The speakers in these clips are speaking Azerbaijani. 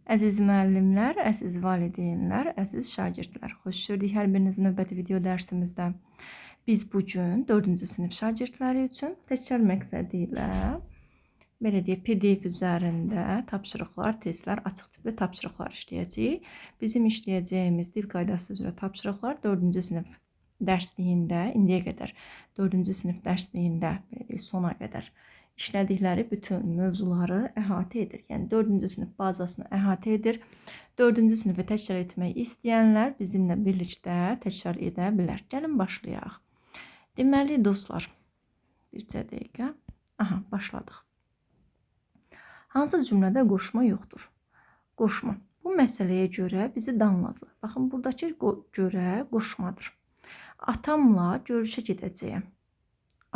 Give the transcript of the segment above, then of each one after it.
Əziz müəllimlər, əziz valideynlər, əziz şagirdlər, xoş gördük hər birinizi növbəti video dərsimizdə. Biz bu gün 4-cü sinif şagirdləri üçün təkrar məqsədi ilə belə deyək, PDF üzərində tapşırıqlar, testlər, açıq tipli tapşırıqlar işləyəcəyik. Bizim işləyəcəyimiz dil qaydası üzrə tapşırıqlar 4-cü sinif dərsliyində, indiyə qədər 4-cü sinif dərsliyində, belə deyək, sona qədər işlədikləri bütün mövzuları əhatə edir. Yəni 4-cü sinif bazasını əhatə edir. 4-cü sinifi təkrar etmək istəyənlər bizimlə birlikdə təkrar edə bilər. Gəlin başlayaq. Deməli dostlar, bircə dəqiqə. Aha, başladıq. Hansı cümlədə qoşma yoxdur? Qoşma. Bu məsələyə görə bizi danladılar. Baxın, buradakı görə qoşmadır. Atamla görüşə gedəcəyəm.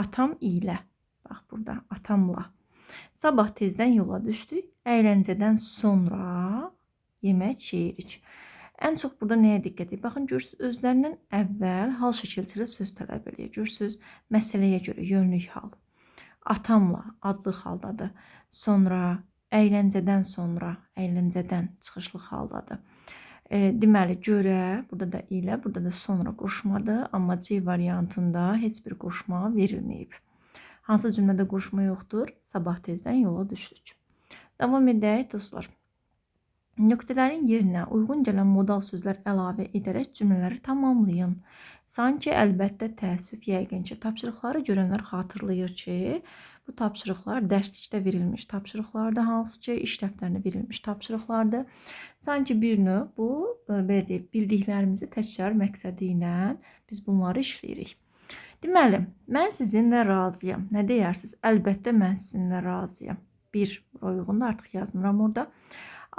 Atam ilə. Bax burada atamla. Sabah tezdən yola düşdük. Əyləncədən sonra yemək yeyirik. Ən çox burada nəyə diqqət edin? Baxın, görürsünüz, özlərindən əvvəl hal şəkilçilə söz tələb eləyir. Görürsünüz, məsələyə görə yönlük hal. Atamla adlıq haldadır. Sonra əyləncədən sonra, əyləncədən çıxışlıq haldadır. Deməli, görə, burada da ilə, burada da sonra qoşmadır. Amma C variantında heç bir qoşma verilməyib. Hansı cümlədə qoşma yoxdur? Sabah tezdən yola düşdük. Davam edək dostlar. Nöqtələrin yerinə uyğun gələn modal sözlər əlavə edərək cümlələri tamamlayın. Sanki, əlbəttə, təəssüf, yəqin ki. Tapşırıqları görənlər xatırlayır ki, bu tapşırıqlar dərslikdə verilmiş tapşırıqlardır, hansı ki, iş dəftərində verilmiş tapşırıqlardır. Sanki bir növ bu, belə deyək, bildiklərimizi təkrar məqsədi ilə biz bunları işləyirik. Deməli, mən sizinlə razıyam. Nə deyərsiniz? Əlbəttə, mən sizinlə razıyam. Bir, bura uyğundur, artıq yazmıram orada.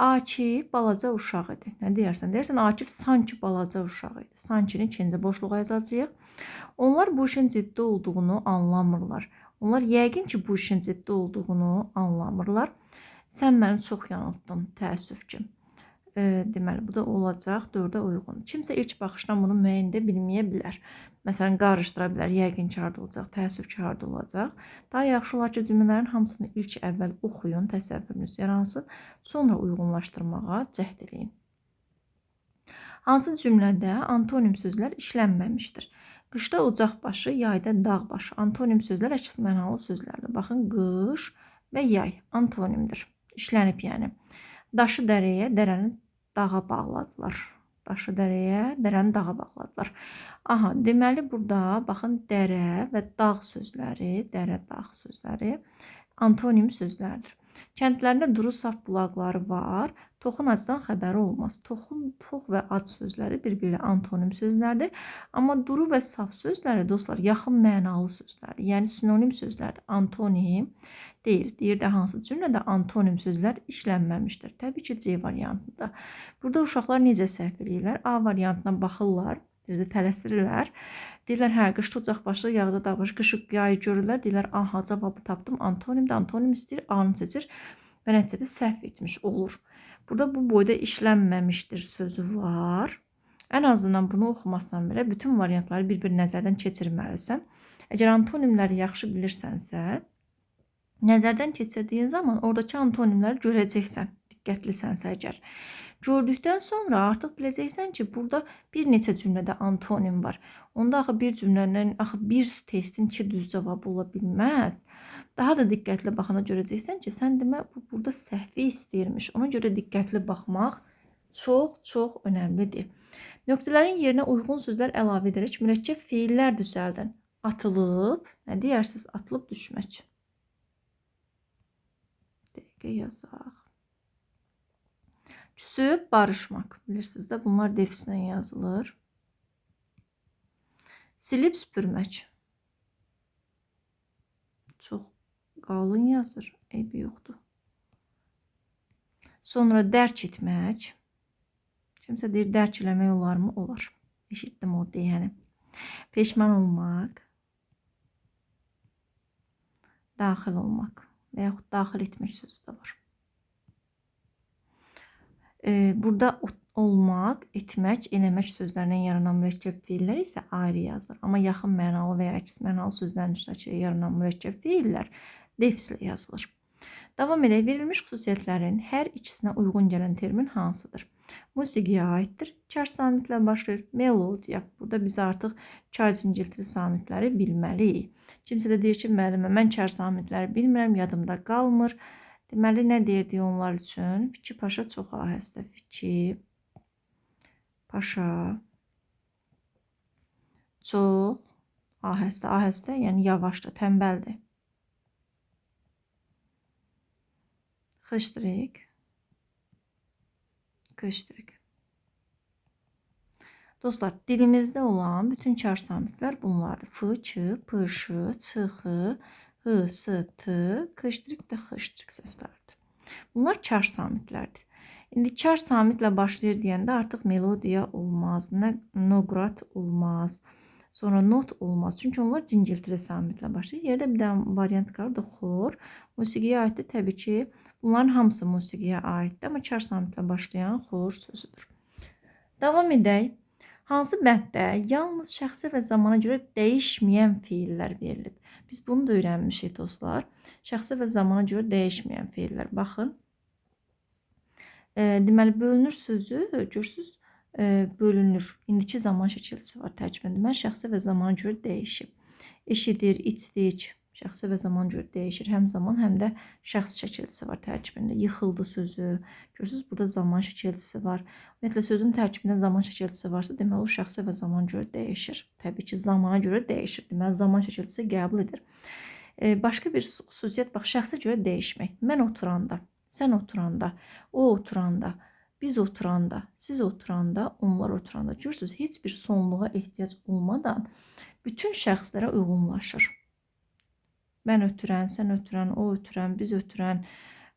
Akif balaca uşaq idi. Nə deyərsən? Deyərsən, Akif sanki balaca uşaq idi. Sankini ikinci boşluğa yazacağıq. Onlar bu işin ciddi olduğunu anlamırlar. Onlar yəqin ki, bu işin ciddi olduğunu anlamırlar. Sən məni çox yanıltdın, təəssüf ki. Deməli, bu da olacaq 4-ə uyğun. Kimsə ilk baxışdan bunu müəyyən edə bilməyə bilər. Məsələn, qarışdıra bilər. Yəqin ki, harda olacaq, təəssüf ki, harda olacaq. Daha yaxşı olar ki, cümlələrin hamısını ilk əvvəl oxuyun, təsəvvürünüz yaransın. Sonra uyğunlaşdırmağa cəhd eləyin. Hansı cümlədə antonim sözlər işlənməmişdir? Qışda ocaq başı, yayda dağ başı. Antonim sözlər əks mənalı sözlərdir. Baxın, qış və yay antonimdir. İşlənib yəni. Daşı dərəyə, dərəni dağa bağladılar. Daşı dərəyə, dərəni dağa bağladılar. Aha, deməli burada baxın dərə və dağ sözləri, dərə, dağ sözləri antonim sözlərdir. Kəndlərində duru saf bulaqları var. Toxun acdan xəbəri olmaz. Toxun, tox və ac sözləri bir-biri antonim sözlərdir. Amma duru və saf sözləri dostlar yaxın mənalı sözlərdir. Yəni sinonim sözlərdir. Antonim deyil. Deyir də hansı cümlədə antonim sözlər işlənməmişdir. Təbii ki, C variantında. Burada uşaqlar necə səhv eləyirlər? A variantına baxırlar, bir də tələsirlər. Deyirlər, hə, qışda ocaq başı, yağda dağ başı, qışı yayı görürlər. Deyirlər, aha, cavabı tapdım. Antonimdir, antonim istəyir, A-nı seçir və nəticədə səhv etmiş olur. Burada bu boyda işlənməmişdir sözü var. Ən azından bunu oxumasan belə bütün variantları bir-bir nəzərdən keçirməlisən. Əgər antonimləri yaxşı bilirsənsə, nəzərdən keçirdiyin zaman oradakı antonimləri görəcəksən, diqqətlisənsə əgər. Gördükdən sonra artıq biləcəksən ki, burada bir neçə cümlədə antonim var. Onda axı bir cümlənin, axı bir testin iki düz cavabı ola bilməz. Daha da diqqətli baxanda görəcəksən ki, sən demə bu burada səhvi istəyirmiş. Ona görə diqqətli baxmaq çox-çox önəmlidir. Nöqtələrin yerinə uyğun sözlər əlavə edərək mürəkkəb feillər düzəldin. Atılıb, nə deyərsiniz? Atılıb düşmək. Dəqiqə yazaq. Küsüb barışmaq. Bilirsiniz də bunlar defislə yazılır. Silib süpürmək. Çox qalın yazır. Eybi yoxdur. Sonra dərk etmək. Kimsə deyir dərk eləmək olarmı? Olar. Eşitdim o deyəni. Peşman olmaq. Daxil olmaq və yaxud daxil etmək sözü də var. Burada olmaq, etmək, eləmək sözlərindən yaranan mürəkkəb feillər isə ayrı yazılır. Amma yaxın mənalı və ya əks mənalı sözlərin iştirakı ilə yaranan mürəkkəb feillər defislə yazılır. Davam edək. Verilmiş xüsusiyyətlərin hər ikisinə uyğun gələn termin hansıdır? Musiqiyə aiddir. Çar samitlə başlayır. Melodiya. Burada biz artıq çar cinciltili samitləri bilməliyik. Kimsə də deyir ki, müəllimə, mən çar samitləri bilmirəm, yadımda qalmır. Deməli, nə deyirdik onlar üçün? Fiki Paşa çox ahəstə. Fiki Paşa çox ahəstə. Ahəstə, yəni yavaşdır, tənbəldir. Xışdırıq. Kışdırıq. Dostlar, dilimizdə olan bütün çar samitlər bunlardır. F, Ç, P, Ş, Ç, X, H, S, T, kışdırıq da xışdırıq səslərdir. Bunlar çar samitlərdir. İndi çar samitlə başlayır deyəndə artıq melodiya olmaz, nə noqrat olmaz, sonra not olmaz. Çünki onlar cingiltili samitlə başlayır. Yerdə bir dənə variant qalır da xor. Musiqiyə aiddir təbii ki. Bunların hamısı musiqiyə aiddir, amma çar samitlə başlayan xor sözüdür. Davam edək. Hansı bənddə yalnız şəxsə və zamana görə dəyişməyən feillər verilib? Biz bunu da öyrənmişik dostlar. Şəxsə və zamana görə dəyişməyən feillər. Baxın. Deməli, bölünür sözü, görürsünüz, bölünür. İndiki zaman şəkilçisi var tərkibində. Deməli, şəxsə və zamana görə dəyişib. Eşidir, içdik. Şəxsə və zamana görə dəyişir. Həm zaman, həm də şəxs şəkilçisi var tərkibində. Yıxıldı sözü. Görürsünüz, burada zaman şəkilçisi var. Ümumiyyətlə, sözün tərkibində zaman şəkilçisi varsa, deməli, o şəxsə və zamana görə dəyişir. Təbii ki, zamana görə dəyişir. Deməli, zaman şəkilçisi qəbul edir. Başqa bir xüsusiyyət, bax, şəxsə görə dəyişmək. Mən oturanda, sən oturanda, o oturanda, biz oturanda, siz oturanda, onlar oturanda. Görürsünüz, heç bir sonluğa ehtiyac olmadan bütün şəxslərə uyğunlaşır. Mən ötürən, sən ötürən, o ötürən, biz ötürən,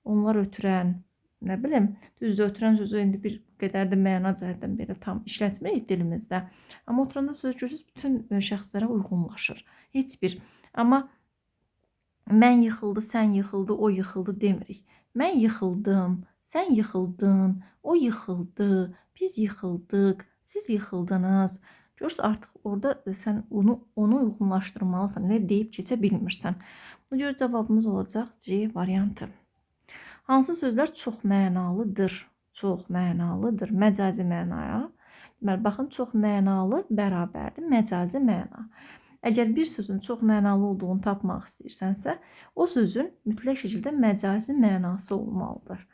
onlar ötürən, nə bilim, düzdür, ötürən sözü indi bir qədər də məna cəhətdən belə tam işlətmirik dilimizdə. Amma oturanda söz görürsünüz, bütün şəxslərə uyğunlaşır. Heç bir. Amma mən yıxıldı, sən yıxıldı, o yıxıldı demirik. Mən yıxıldım, sən yıxıldın, o yıxıldı, biz yıxıldıq, siz yıxıldınız. Görürsünüz, artıq orada sən onu uyğunlaşdırmalısan, elə deyib keçə bilmirsən. Buna görə cavabımız olacaq C variantı. Hansı sözlər çox mənalıdır? Çox mənalıdır. Məcazi mənaya. Deməli, baxın, çox mənalı bərabərdir məcazi məna. Əgər bir sözün çox mənalı olduğunu tapmaq istəyirsənsə, o sözün mütləq şəkildə məcazi mənası olmalıdır.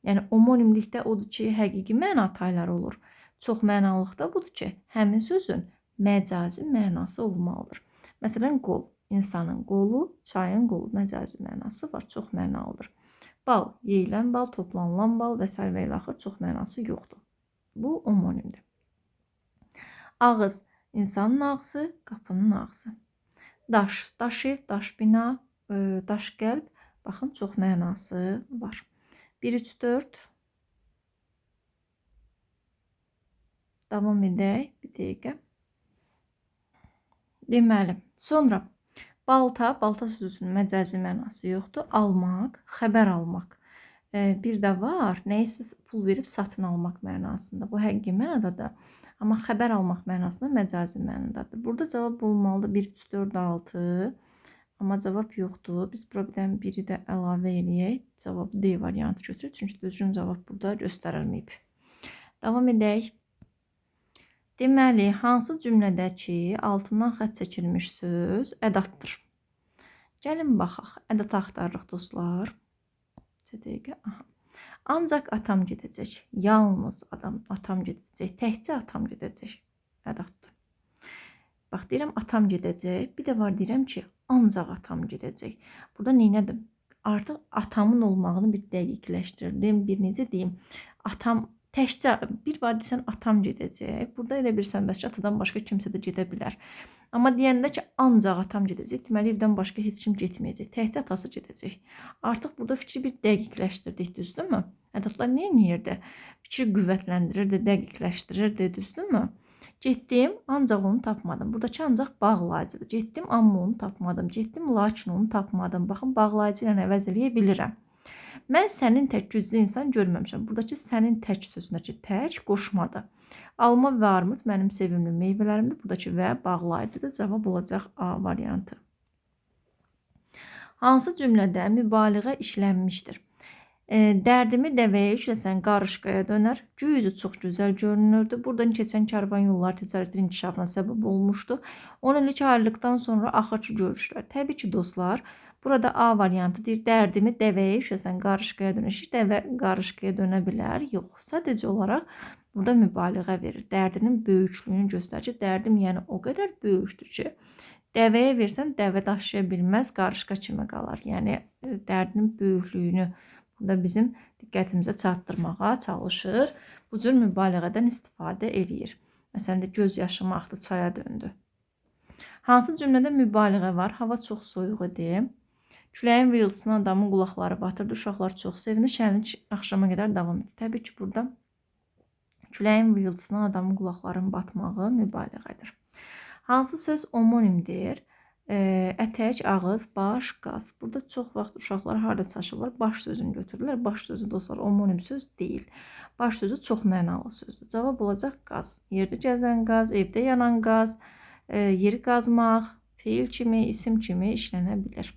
Yəni, omonimlikdə odur ki, həqiqi məna tayları olur. Çox mənalıqda budur ki, həmin sözün məcazi mənası olmalıdır. Məsələn, qol, insanın qolu, çayın qolu məcazi mənası var, çox mənalıdır. Bal, yeyilən bal, toplanılan bal və s. və ilaxır çox mənası yoxdur. Bu omonimdir. Ağız, insanın ağzı, qapının ağzı. Daş, daş ev, daş bina, daş qəlb. Baxın, çox mənası var. 1, 3, 4. Davam edək bir dəqiqə. Deməli, sonra balta, balta sözünün məcazi mənası yoxdur. Almaq, xəbər almaq. Bir də var, nəyisə pul verib satın almaq mənasında. Bu həqiqi mənadadır. Amma xəbər almaq mənasında məcazi mənadadır. Burada cavab olmalıdır 1, 3, 4, 6. Amma cavab yoxdur. Biz bura bir dənə biri də əlavə eləyək. Cavabı D variantı götürür. Çünki düzgün cavab burada göstərilməyib. Davam edək. Deməli, hansı cümlədəki altından xətt çəkilmiş söz ədaddır? Gəlin baxaq. Ədad axtarırıq dostlar. Bir dəqiqə. Aha. Ancaq atam gedəcək. Yalnız atam gedəcək. Təkcə atam gedəcək. Ədaddır. Bax, deyirəm atam gedəcək. Bir də var deyirəm ki, ancaq atam gedəcək. Burada neynədim? Artıq atamın olmağını bir dəqiqləşdirdim. Bir necə deyim? Atam təkcə bir var desən atam gedəcək. Burada elə bilirsən bəs ki, atadan başqa kimsə də gedə bilər. Amma deyəndə ki, ancaq atam gedəcək, deməli evdən başqa heç kim getməyəcək. Təkcə atası gedəcək. Artıq burada fikri bir dəqiqləşdirdik, düzdürmü? Ədadlar nə edirdi? Fikri qüvvətləndirirdi, dəqiqləşdirirdi, düzdürmü? Getdim, ancaq onu tapmadım. Buradakı ancaq bağlayıcıdır. Getdim, amma onu tapmadım. Getdim, lakin onu tapmadım. Baxın, bağlayıcı ilə əvəz eləyə bilirəm. Mən sənin tək güclü insan görməmişəm. Buradakı sənin tək sözündəki tək qoşmadır. Alma və armud mənim sevimli meyvələrimdir. Buradakı və bağlayıcıdır. Cavab olacaq A variantı. Hansı cümlədə mübaliğə işlənmişdir? Dərdimi dəvəyə yükləsən qarışqaya dönər. Göy üzü çox gözəl görünürdü. Buradan keçən karvan yolları ticarətin inkişafına səbəb olmuşdu. 10 illik ayrılıqdan sonra axırki görüşlər. Təbii ki, dostlar, burada A variantı deyir, dərdimi dəvəyə yükləsən qarışqaya dönər. Dəvə qarışqaya dönə bilər? Yox. Sadəcə olaraq burada mübaliğə verir. Dərdinin böyüklüyünü göstərir ki, dərdim yəni o qədər böyükdür ki, dəvəyə versən dəvə daşıya bilməz, qarışqa kimi qalar. Yəni dərdinin böyüklüyünü burada bizim diqqətimizə çatdırmağa çalışır. Bu cür mübaliğədən istifadə eləyir. Məsələn, göz yaşım axdı, çaya döndü. Hansı cümlədə mübaliğə var? Hava çox soyuq idi. Küləyin vıyıltısına adamın qulaqları batırdı. Uşaqlar çox sevindi. Şənlik axşama qədər davam etdi. Təbii ki, burada küləyin vıyıltısına adamın qulaqlarının batmağı mübaliğədir. Hansı söz omonimdir? Ətək, ağız, baş, qaz. Burada çox vaxt uşaqlar harda çaşırlar? Baş sözünü götürürlər. Baş sözü, dostlar, omonim söz deyil. Baş sözü çox mənalı sözdür. Cavab olacaq qaz. Yerdə gəzən qaz, evdə yanan qaz, yeri qazmaq, feil kimi, isim kimi işlənə bilər.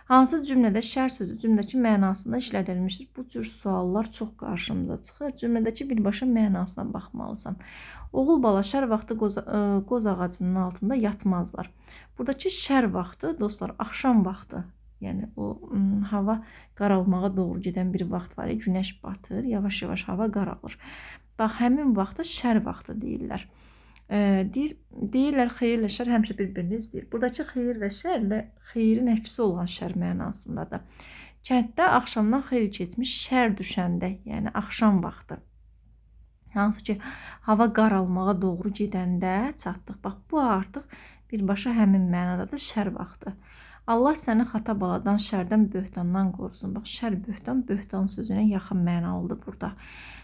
Hansı cümlədə şər sözü cümlədəki mənasında işlədilmişdir? Bu cür suallar çox qarşımıza çıxır. Cümlədəki birbaşa mənasına baxmalısan. Oğul bala şər vaxtı qoz ağacının altında yatmazlar. Buradakı şər vaxtı, dostlar, axşam vaxtı. Yəni o hava qaralmağa doğru gedən bir vaxt var. Günəş batır, yavaş-yavaş hava qaralır. Bax, həmin vaxta şər vaxtı deyirlər. Deyirlər xeyirlə şər həmişə bir-birini izləyir. Buradakı xeyir və şərlə xeyrin əksi olan şər mənasındadır. Kənddə axşamdan xeyli keçmiş şər düşəndə, yəni axşam vaxtı, hansı ki hava qaralmağa doğru gedəndə çatdıq. Bax, bu artıq birbaşa həmin mənadadır, şər vaxtı. Allah səni xata baladan, şərdən, böhtandan qorusun. Bax, şər, böhtan, böhtan sözünə yaxın mənalıdır burada.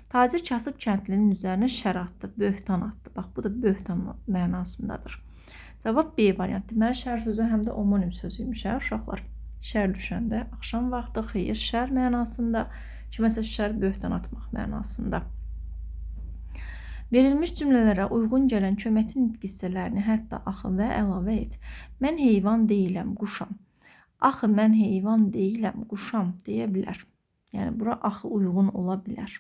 Tacir kasıb kəndlinin üzərinə şər atdı, böhtan atdı. Bax, bu da böhtan mənasındadır. Cavab B variantı. Deməli, şər sözü həm də omonim sözüymüş, hə, uşaqlar. Şər düşəndə, axşam vaxtı, xeyir, şər mənasında, kiməsə şər, böhtan atmaq mənasında. Verilmiş cümlələrə uyğun gələn köməkçi nitq hissələrini hətta, axı və əlavə et. Mən heyvan deyiləm, quşam. Axı mən heyvan deyiləm, quşam deyə bilər. Yəni, bura axı uyğun ola bilər.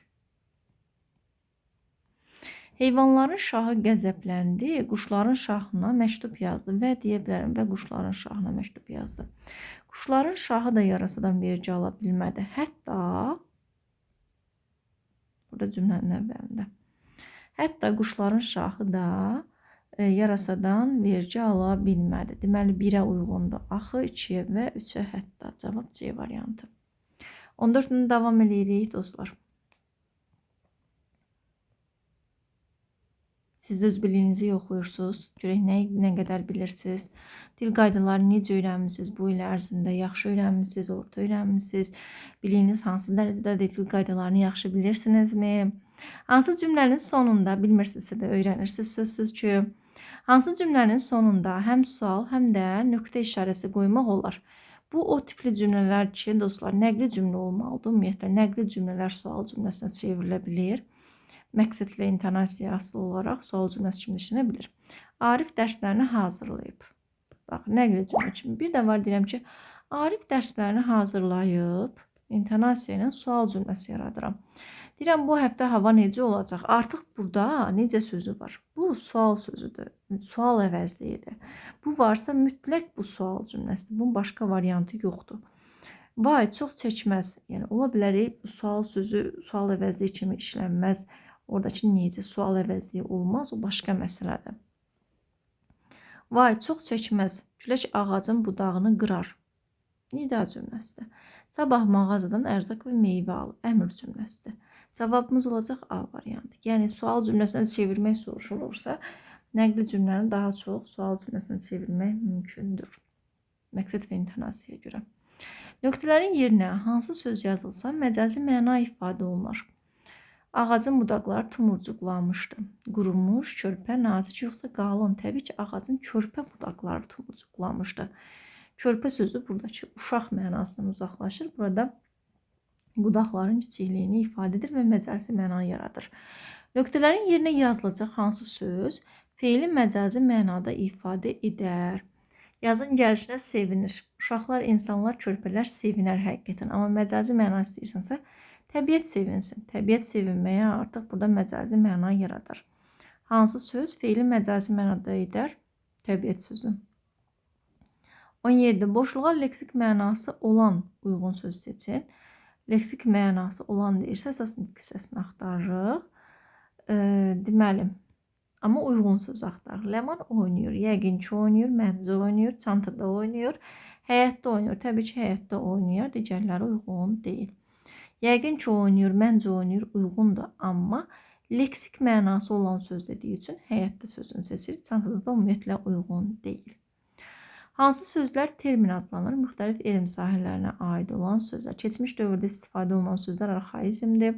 Heyvanların şahı qəzəbləndi, quşların şahına məktub yazdı və deyə bilərəm və quşların şahına məktub yazdı. Quşların şahı da yarasadan vergi ala bilmədi. Hətta, burada cümlənin əvvəlində, hətta quşların şahı da yarasadan vergi ala bilmədi. Deməli, 1-ə uyğundur. Axı, 2-yə və 3-ə hətta. Cavab C variantı. 14-ünü davam eləyirik, dostlar. Siz də öz biliyinizi yoxlayırsınız. Görək nə qədər bilirsiniz. Dil qaydalarını necə öyrənmisiniz bu il ərzində? Yaxşı öyrənmisiniz, orta öyrənmisiniz? Biliyiniz hansı dərəcədədir? Dil qaydalarını yaxşı bilirsinizmi? Hansı cümlənin sonunda, bilmirsinizsə də öyrənirsiniz sözsüz ki, hansı cümlənin sonunda həm sual, həm də nöqtə işarəsi qoymaq olar? Bu o tipli cümlələr ki, dostlar, nəqli cümlə olmalıdır. Ümumiyyətlə, nəqli cümlələr sual cümləsinə çevrilə bilir. Məqsəd və intonasiya asılı olaraq sual cümləsi kimi düşünə bilir. Arif dərslərini hazırlayıb. Bax, nəqli cümlə kimi. Bir də var deyirəm ki, Arif dərslərini hazırlayıb, intonasiya ilə sual cümləsi yaradıram. Deyirəm, bu həftə hava necə olacaq? Artıq burada necə sözü var? Bu sual sözüdür. Sual əvəzliyidir. Bu varsa mütləq bu sual cümləsidir. Bunun başqa variantı yoxdur. Vay, çox çəkməz. Yəni, ola bilər, sual sözü sual əvəzliyi kimi işlənməz. Oradakı necə sual əvəzliyi olmaz, o başqa məsələdir. Vay, çox çəkməz. Külək ağacın budağını qırar. Nida cümləsidir. Sabah mağazadan ərzaq və meyvə al. Əmr cümləsidir. Cavabımız olacaq A variantı. Yəni, sual cümləsinə çevirmək soruşulursa, nəqli cümləni daha çox sual cümləsinə çevirmək mümkündür. Məqsəd və intonasiyaya görə. Nöqtələrin yerinə hansı söz yazılsa, məcazi məna ifadə olunar. Ağacın budaqları tumurcuqlanmışdı. Qurumuş, körpə, nazik yoxsa qalın. Təbii ki, ağacın körpə budaqları tumurcuqlanmışdı. Körpə sözü buradakı uşaq mənasından uzaqlaşır. Burada budaqların kiçikliyini ifadə edir və məcazi məna yaradır. Nöqtələrin yerinə yazılacaq hansı söz feili məcazi mənada ifadə edər? Yazın gəlişinə sevinir. Uşaqlar, insanlar, körpələr sevinər həqiqətən. Amma məcazi məna istəyirsənsə, təbiət sevinsin. Təbiət sevinməyə artıq burada məcazi məna yaradar. Hansı söz feili məcazi mənada edər? Təbiət sözü. 17. Boşluğa leksik mənası olan uyğun söz seçin. Leksik mənası olan deyirsə, əsas nitq hissəsini axtarırıq. Deməli, amma uyğun söz axtarırıq. Ləman oynayır, yəqin ki oynayır, məncə oynayır, çantada oynayır, həyətdə oynayır. Təbii ki, həyətdə oynayır, digərləri uyğun deyil. Yəqin ki oynayır, məncə oynayır, uyğundur, amma leksik mənası olan söz dediyi üçün həyətdə sözünü seçirik. Çantada da ümumiyyətlə uyğun deyil. Hansı sözlər termin adlanır? Müxtəlif elm sahələrinə aid olan sözlər. Keçmiş dövrdə istifadə olunan sözlər arxaizmdir.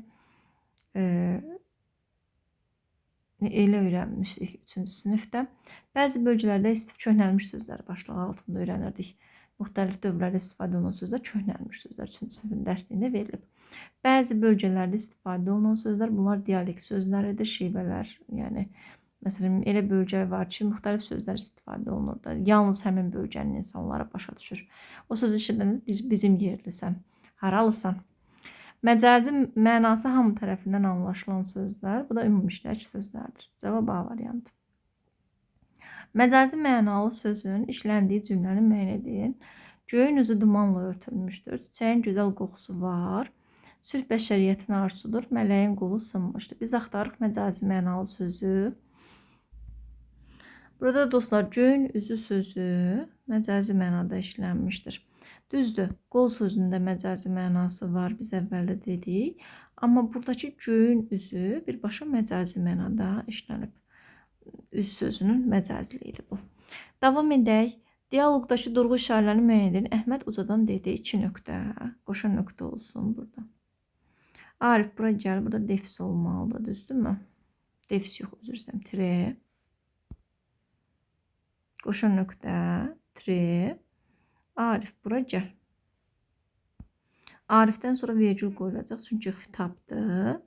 Elə öyrənmişdik 3-cü sinifdə. Bəzi bölgələrdə köhnəlmiş sözlər başlığı altında öyrənirdik. Müxtəlif dövrlərdə istifadə olunan sözlər köhnəlmiş sözlər 3-cü sinifin dərsliyində verilib. Bəzi bölgələrdə istifadə olunan sözlər, bunlar dialekt sözləridir, şivələr. Yəni, məsələn, elə bölgə var ki, müxtəlif sözlər istifadə olunur da. Yalnız həmin bölgənin insanları başa düşür. O sözü eşidəndə deyir, bizim yerlisən, haralısan. Məcazi mənası hamı tərəfindən anlaşılan sözlər, bu da ümumi işlək sözlərdir. Cavab A variantı. Məcazi mənalı sözün işləndiyi cümləni müəyyən edin. Göyün üzü dumanla örtülmüşdür. Çiçəyin gözəl qoxusu var. Sülh bəşəriyyətin arzusudur. Mələyin qolu sınmışdır. Biz axtarırıq məcazi mənalı sözü. Burada dostlar, göyün üzü sözü məcazi mənada işlənmişdir. Düzdür, qol sözündə məcazi mənası var, biz əvvəldə dedik. Amma buradakı göyün üzü birbaşa məcazi mənada işlənib. Üz sözünün məcaziliyidir bu. Davam edək. Dialoqdakı durğu işarələrini müəyyən edin. Əhməd ucadan dedi, 2 nöqtə, qoşa nöqtə olsun burada. Arif bura gəl, burada defis olmalıdır, düzdürmü? Defis yox, üzr istəyirəm, tire. Qoşa nöqtə, tire. Arif bura gəl. Arifdən sonra vergül qoyulacaq, çünki xitabdır.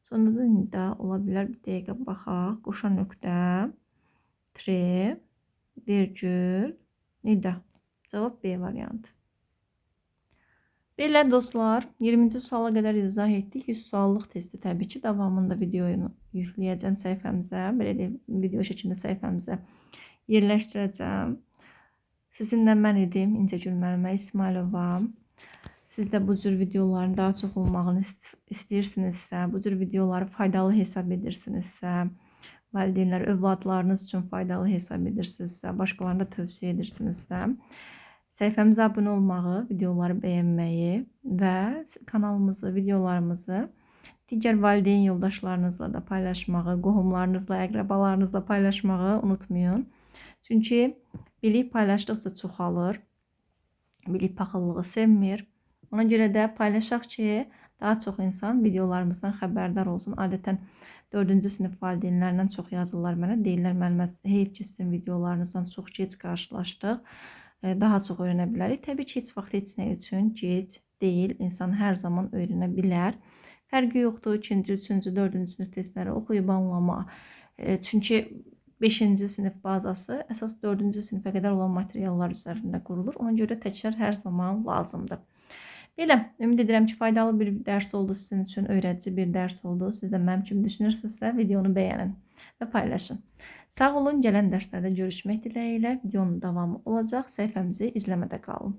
Sonra da nida ola bilər. Bir dəqiqə baxaq. Qoşa nöqtə, tire, vergül, nida. Cavab B variantı. Belə dostlar, 20-ci suala qədər izah etdik. 100 suallıq testi təbii ki, davamında videonu yükləyəcəm səhifəmizə. Belə deyim, video şəklində səhifəmizə yerləşdirəcəm. Sizinlə mən idim, İncəgül müəllimə İsmayılova. Siz də bu cür videoların daha çox olmağını istəyirsinizsə, bu cür videoları faydalı hesab edirsinizsə, valideynlər övladlarınız üçün faydalı hesab edirsinizsə, başqalarına da tövsiyə edirsinizsə, səhifəmizə abunə olmağı, videoları bəyənməyi və kanalımızı, videolarımızı digər valideyn yoldaşlarınızla da paylaşmağı, qohumlarınızla, əqrəbalarınızla paylaşmağı unutmayın. Çünki bilik paylaşdıqca çoxalır. Bilik paxıllığı sevmir. Ona görə də paylaşaq ki, daha çox insan videolarımızdan xəbərdar olsun. Adətən 4-cü sinif valideynlərindən çox yazırlar mənə. Deyirlər, müəllimə, heyf ki, sizin videolarınızdan çox gec qarşılaşdıq. Daha çox öyrənə bilərik. Təbii ki, heç vaxt heç nə üçün gec deyil. İnsan hər zaman öyrənə bilər. Fərqi yoxdur. 2-ci, 3-cü, 4-cü sinif testləri oxuyub anlama. Çünki 5-ci sinif bazası əsas 4-cü sinifə qədər olan materiallar üzərində qurulur. Ona görə təkrar hər zaman lazımdır. Belə, ümid edirəm ki, faydalı bir dərs oldu sizin üçün, öyrədici bir dərs oldu. Siz də mənim kimi düşünürsünüzsə, videonu bəyənin və paylaşın. Sağ olun, gələn dərslərdə görüşmək diləyi ilə videonun davamı olacaq. Səhifəmizi izləmədə qalın.